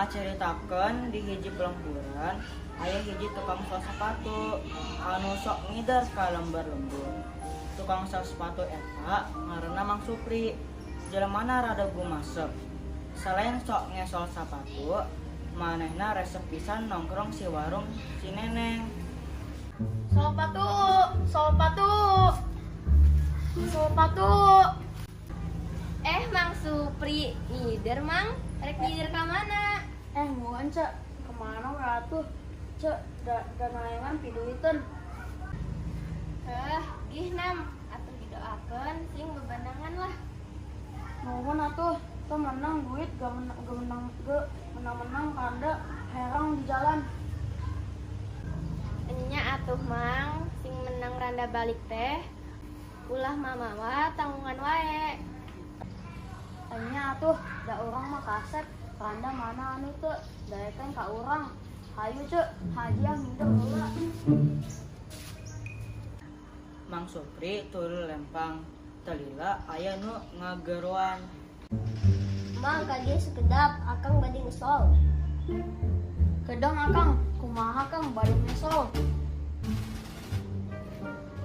Kacaritakeun di hiji pelemburan aya hiji tukang sol sepatu anu sok ngider ka lembar-lembur. Tukang sol sepatu eta ngaranna Mang Supri. Jelemana rada gumasep. Selain sok ngesol sapatu, manehna resep pisan nongkrong si warung si Neneng. Sol sepatu, sol sepatu, sol sepatu. Mang Supri ngider Mang, rek ngider ka mana? Muan cek, kemana ratuh? Cek, da nayangan piduiteun. Gih nam, atuh didoakeun sing bebenangan lah. Nuhun atuh, teu menang duit gak menang ge menang-menang kanda herang di jalan. Enya atuh Mang, sing menang randa balik teh ulah mamawa tanggungan wae. Enya atuh, da urang mah kasep, randa mana anu teu daekeun ka urang. Hayu ceu, hadiah ngider heula. Mang Supri tuluy lempang, telila aya nu ngageroan. Mang ka dieu sekedap, akang bade ngesol. Kedeng akang, kumaha kang bade ngesol?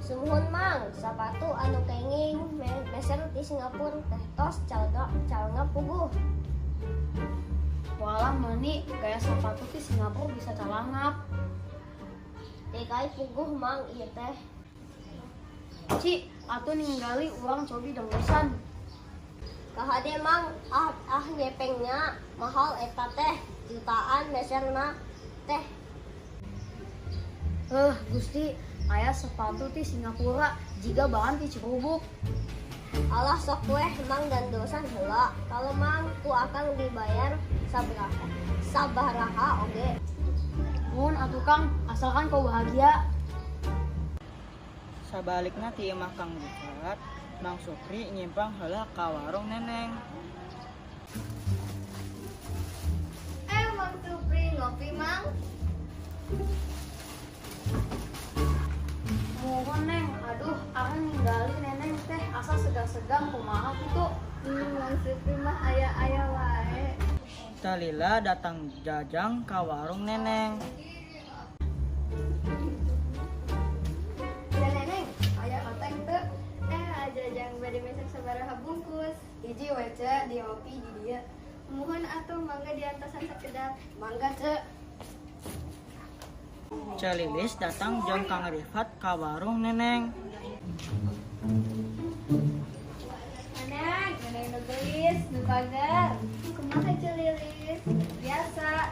Sumuhun Mang, sapatu anu kenging meser ti Singapura teh tos calna puguh. Walah meuni gaya sapatu ti Singapura bisa calangap. Dekai puguh Mang ieu teh. Ci, atuh ninggali urang cobi dengusan. Kahade Mang, ah nyepengnya mahal eta teh, jutaan meserna teh. Gusti, aya sepatu ti Singapura jiga bahan ti Cirubuk. Alah sok weh Mang dandosan heula. Kalau Mang ku akang dibayar sabaraha oge. Mun atuh Kang, asalkan kau bahagia. Sabalikna ti imah Kang Gufat, Mang Supri nyimpang heula ka warung Neneng. Mang Supri ngopi Mang. Mohon Neng, aduh, arang ninggali Neneng teh asa segang-segang kumaha kitu. Mang Supri mah aya-aya wae. Talila datang Jajang ka warung Neneng. Ya Neneng, aya oteng teu? Jajang bade meser sabaraha bungkus. Hiji we ce, di ngopi di dieu. Muhun atuh mangga diantosan sakedap. Mangga ce. Celilis datang jeung Kang Rifat ka warung Neneng. Neneng, Neneng nu geulis, nu bager. Kumaha Celilis? Biasa.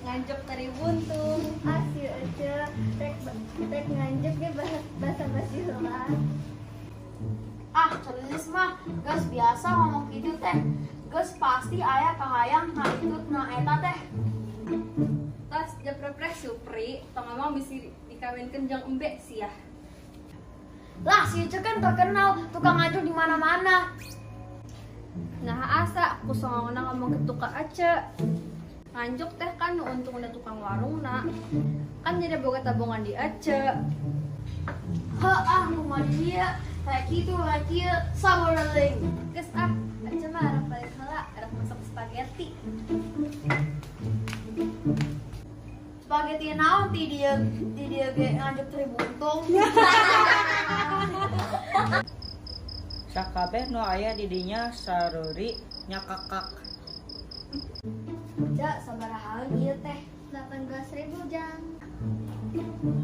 Nganjuk teri buntung. Ah si Ece, rek nganjuk ge basa-basi heula. Ah, Celilis mah geus biasa ngomong kitu teh. Geus pasti aya kahayang ngaitutna eta teh. Tas jepreprek Supri, tong ngomong bisi dikawinkeun jeung embe sia. Lah, si Ece kan terkenal tukang nganjuk di mana-mana. Nah, asa ku songongna ngomong kitu ka Ece. Nganjuk teh kan nu untungna tukang warungna. Kan jadi boga tabungan di Ece. Heuh ah, kumaha dia? Rek kitu, rek kieu, saboreling. Geus ah, Ece mah arek balik heula, arek masak spaghetti. Spaghetti naon ti dieu ge nganjuk teri buntung. Sakabeh nu aya di dinya sareuri nyakakak. Cek, sabarahaan ieu teh? 18.000 jang.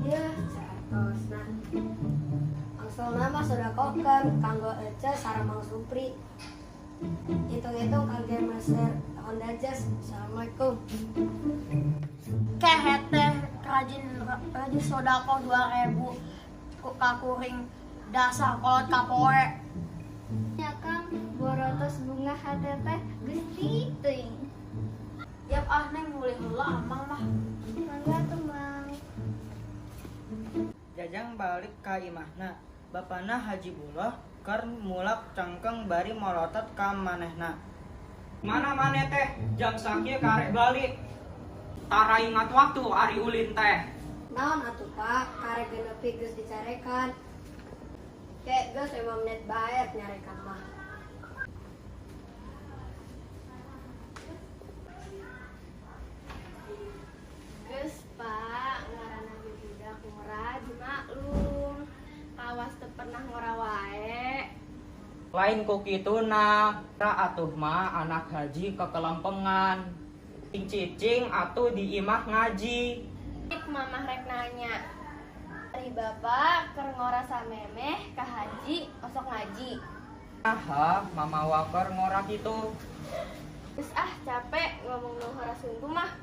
Ieu saatosna. Angsulna mah sodakokeun kanggo Ece sareng Mang Supri. Hitung-hitung kangge meser Honda Jazz. Assalamualaikum. Kehe teh rajin sodako 2.000 kakuring dasar kolot kapoe. Ya Kang, borotos bunga hate teh gusti teuing. Yap ah Neng mulih heula amang mah. Mangga tuh Mang. Jajang balik ka imahna. Bapana Haji Buloh keur mulak cangkeng bari molotot ka manehna. Mana maneh teh jam sakieu karek balik. Tara ingat waktu ari ulin teh. Naon atuh Pak, karek genepi geus dicarekan. Kek geus 5 menit bae nyarekan mah. Pak, ngaranna ge budak ngora dimaklum. Kawas teu pernah ngora wae. Lain ku kituna, ra atuh mah anak haji kekelempengan. Ting cicing atuh di imah ngaji. Ik mamah rek nanya. Ari bapak keur ngora samemeh ka haji osok ngaji. Aha, mama waker ngora kitu. Geus ah capek ngomong nu hora sungguh mah.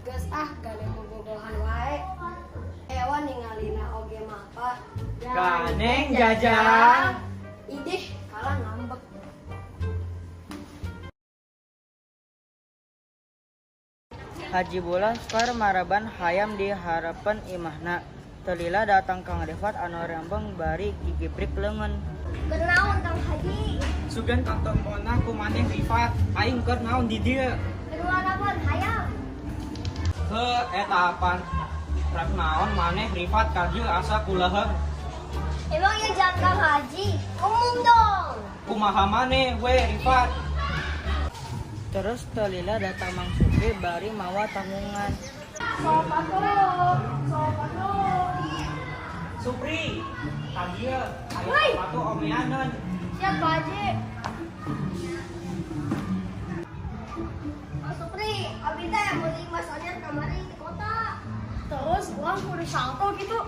Geus ah gandeng bobogohan wae. Ewa ningalina oge mah apa? Ganeng jajang. Idih, kalah ngambek. Haji Bulan keur maraban hayam di hareupeun imahna. Teu lila datang Kang Rifat anu rembeng bari gigibrik leungeun. Keur naon Kang Haji? Sugan katempona ku maneh Rifat, aing keur naon di dieu? Keur maraban hayam. Heuh, eta apan? Rek naon maneh Rifat ka dieu asa kuleuheung. Emang ya jalan Kang Haji? Umum dong. Kumaha maneh we Rifat? Terus teu lila datang Mang Supri bari mawa tanggungan. Sepatu. Supri, ka dieu aya sepatu omeaneun. Siap, Pak Haji. Mang Supri, abi teh meuli mas anyar kamari di kota. Terus urang kudu salto gitu.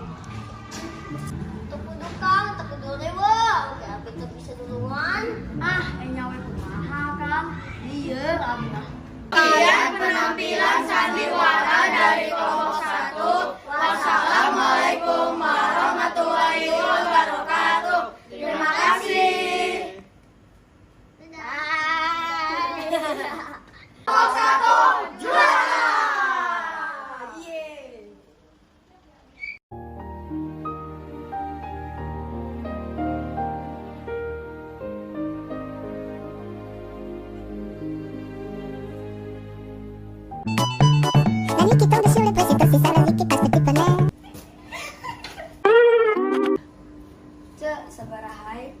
Teu kudu Kang, teu kudu rewel. Oke, abi teu bisa duluan. Ah, enya we kumaha, Kang? Lieur abi mah. Sekian penampilan sandiwara dari kelompok 1. Wassalamualaikum warahmatullahi wabarakatuh. Terima kasih. Dadah. Kelompok 1 juara. Yeay. La nuit qui tombe sur le précipice, c'est ça la vie qui passe, petit poney. Cek sabaraha hae?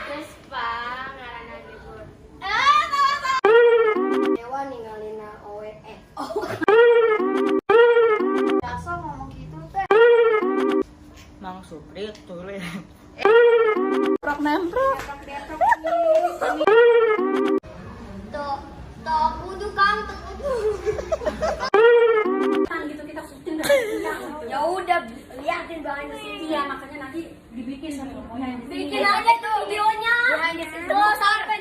Geus Pak, ngaranna ge budak. Ewa ningalina owe eh. Biasa ngomong gitu teh. Mang Supri tuluy Teu teu kudu Kang, teu kudu. Gitu kita syuting dari Ya udah liatin behind the scene. Iya, makanya nanti dibikin sama pokoknya yang Bikin aja tuh videonya. Behind the scene. Tuh sampai